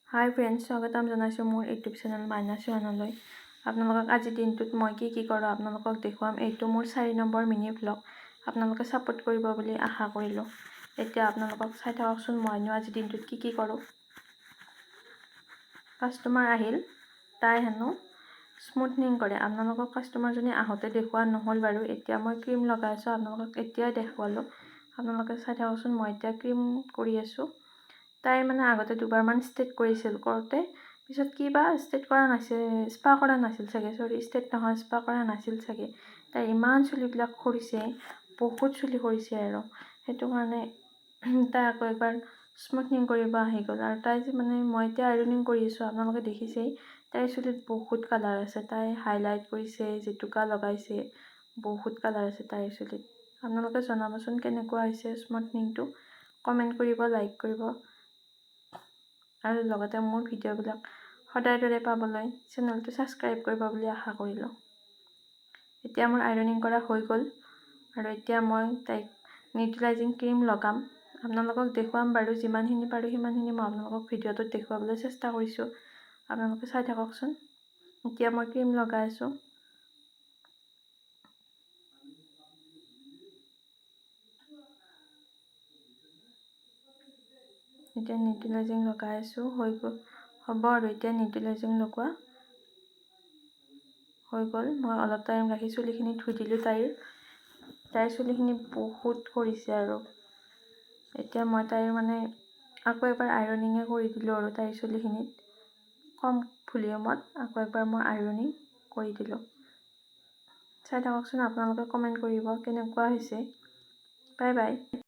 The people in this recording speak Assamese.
হাই ফ্ৰেণ্ডছ, স্বাগতম জনাইছোঁ মোৰ ইউটিউব চেনেল মাইনা চৌহানলৈ। আপোনালোকক আজিৰ দিনটোত মই কি কি কৰোঁ, আপোনালোকক দেখুৱাম। এইটো মোৰ 4 নম্বৰ মিনি ভ্লগ। আপোনালোকে ছাপোৰ্ট কৰিব বুলি আশা কৰিলোঁ। এতিয়া আপোনালোকক চাই থাককচোন, মইনো আজিৰ দিনটোত কি কি কৰোঁ। কাষ্টমাৰ আহিল, তাই হেনো স্মুথনিং কৰে। আপোনালোকক কাষ্টমাৰজনী আহোঁতে দেখুওৱা নহ'ল বাৰু। এতিয়া মই ক্ৰীম লগাই আছোঁ। আপোনালোকক এতিয়াই দেখুৱালোঁ। আপোনালোকে চাই থাককচোন, মই এতিয়া ক্ৰীম কৰি আছোঁ। তাইৰ মানে আগতে দুবাৰমান ষ্ট্ৰেট কৰিছিল। কৰোঁতে পিছত কিবা ষ্ট্ৰেট কৰা নাছিল, স্পা কৰা নাছিল চাগে। চৰি, ষ্ট্ৰেট নহয়, স্পা কৰা নাছিল চাগে। তাইৰ ইমান চুলিবিলাক সৰিছে, বহুত চুলি সৰিছে আৰু সেইটো কাৰণে তাই আকৌ একবাৰ স্মুথনিং কৰিব আহি গ'ল। আৰু তাই যে মানে মই এতিয়া আইৰনিং কৰি আছোঁ, আপোনালোকে দেখিছেই, তাইৰ চুলিত বহুত কালাৰ আছে। তাই হাইলাইট কৰিছে, জেতুকা লগাইছে, বহুত কালাৰ আছে তাইৰ চুলিত। আপোনালোকে জনাবচোন কেনেকুৱা হৈছে স্মুথনিংটো। কমেণ্ট কৰিব, লাইক কৰিব আৰু লগতে মোৰ ভিডিঅ'বিলাক সদায় দৰে পাবলৈ চেনেলটো ছাবস্ক্ৰাইব কৰিব বুলি আশা কৰিলোঁ। এতিয়া মোৰ আইৰনিং কৰা হৈ গ'ল আৰু এতিয়া মই তাইক নিউট্ৰেলাইজিং ক্ৰীম লগাম। আপোনালোকক দেখুৱাম বাৰু, যিমানখিনি পাৰোঁ সিমানখিনি মই আপোনালোকক ভিডিঅ'টোত দেখুৱাবলৈ চেষ্টা কৰিছোঁ। আপোনালোকে চাই থাককচোন। এতিয়া মই ক্ৰীম লগাই আছোঁ। এতিয়া নিউট্ৰেলাইজিং লগাই আছোঁ। হৈ গ'ল, হ'ব আৰু এতিয়া নিউট্ৰেলাইজিং লগোৱা হৈ গ'ল। মই অলপ টাইম ৰাখি চুলিখিনি ধুই দিলোঁ তাইৰ। তাইৰ চুলিখিনি বহুত সৰিছে আৰু এতিয়া মই তাইৰ মানে আকৌ এবাৰ আইৰনিঙে কৰি দিলোঁ আৰু তাইৰ চুলিখিনিত কম ভলিউমত আকৌ এবাৰ মই আইৰনিং কৰি দিলোঁ। চাই থাককচোন আপোনালোকে, কমেণ্ট কৰিব কেনেকুৱা হৈছে। Bye bye.